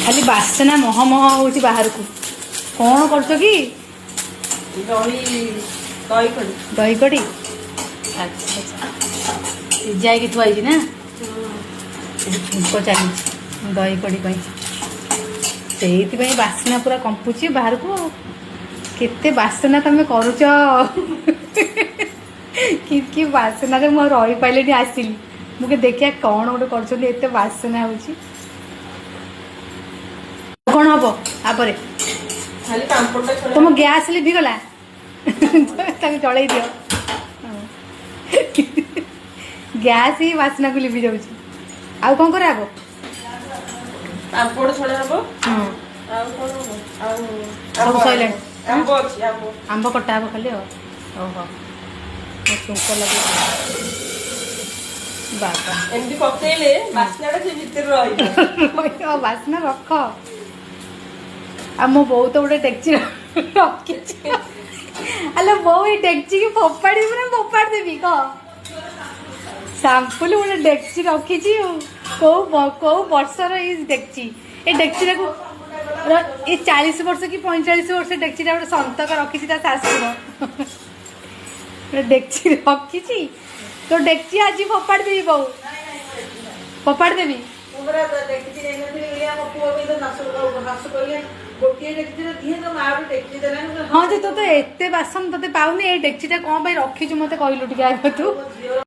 ଖାଲି ବାସ୍ନା ମହ ମହ ହେଉଛି ବାହାରକୁ। କ'ଣ କରୁଛ କି? ଦହି, ଦହି କଡ଼ି। ଦହି କଡ଼ି। ଆଚ୍ଛା, ସିଝା ହେଇକି ଥୁଆ ହେଇଛି ନା? ଏଠି ଛୁଙ୍କ ଚାଲିଛି ଦହି କଡ଼ି ପାଇଁ, ସେଇଥିପାଇଁ ବାସ୍ନା ପୁରା କମ୍ପୁଛି ବାହାରକୁ। ଆଉ କେତେ ବାସ୍ନା ତମେ କରୁଛ! କି କି ବାସ୍ନାରେ ମୁଁ ଆଉ ରହିପାରିଲିନି, ଆସିଲି। ମୁଁ କି ଦେଖିବା କ'ଣ ଗୋଟେ କରୁଛନ୍ତି, ଏତେ ବାସ୍ନା ହେଉଛି। କ'ଣ ହବ ତାପରେ? ଖାଲି ପାମ୍ପଡ଼ଟା ଛଣା। ତମ ଗ୍ୟାସ୍ ଲିଭିଗଲା, ତାକୁ ଜଳେଇ ଦିଅ। ଗ୍ୟାସ୍ ହିଁ ବାସ୍ନାକୁ ଲିଭି ଯାଉଛି। ଆଉ କ'ଣ କରାହବ? ପାମ୍ପଡ଼ ଛଣା ହବ। ହଁ। ଆଉ କ'ଣ ହବ ଆଉ? ସବୁ ସଇଲାଣି? ଆମ୍ବ ଅଛି, ଆମ୍ବ। ଆମ୍ବ କଟା ହବ ଖାଲି। ଆଉ ଓହୋ, ମୁଁ ଛୁଙ୍କ ଲଗେଇ, ବାବା! ଏମିତି ପକେଇଲେ ବାସ୍ନାଟା ସେ ଭିତରେ ରହିବ। ରହିବ, ବାସ୍ନା ରଖ। ଆଉ ମୋ ବୋଉ ତ ଗୋଟେ ଡେକ୍ଚି ରଖିଛି। ଆଲୋ ବୋଉ, ଏଇ ଡେକ୍ଚିକି ଫୋପାଡ଼ି ପୁରା ଫୋପାଡ଼ି ଦେବି କହ। ସାମ୍ପୁଲ ଗୋଟେ ଡେକ୍ଚି ରଖିଛି। ଆଉ କୋଉ ବର୍ଷର ଏଇ ଡେକ୍ଚି? ଏ ଡେକ୍ଚିଟାକୁ ଏ 40 ବର୍ଷ କି 45 ବର୍ଷ ଡେକ୍ଚିଟା ଗୋଟେ ସନ୍ତକ ରଖିଛି ତା ଶାଶୁର। ଗୋଟେ ଡେକ୍ଚି ରଖିଛି। ତୋ ଡେକ୍ଚି ଆଜି ଫୋପାଡ଼ି ଦେବି ବୋଉ, ଫୋପାଡ଼ି ଦେବି। ମୁଁ ପରା ଦେଖିଛି, ନେଇନଥିଲି ବୋଲି ଆମ ପୁଅ ବି ତ ଶାଶୁ କହିଲେ, ଗୋଟିଏ ଡେକ୍ଚିରେ ଦିଏ ତ ମା ଗୋଟେ ଡେକ୍ଚି ଦେଲାନି। ମୁଁ କହିଲି, ହଁ ଯେ, ତୋ ତ ଏତେ ବାସନ ତୋତେ ପାଉନି, ଏଇ ଡେକ୍ଚିଟା କଣ ପାଇଁ ରଖିଛୁ ମତେ କହିଲୁ ଟିକେ ଆଗ ତୁ। ମୋ ଝିଅର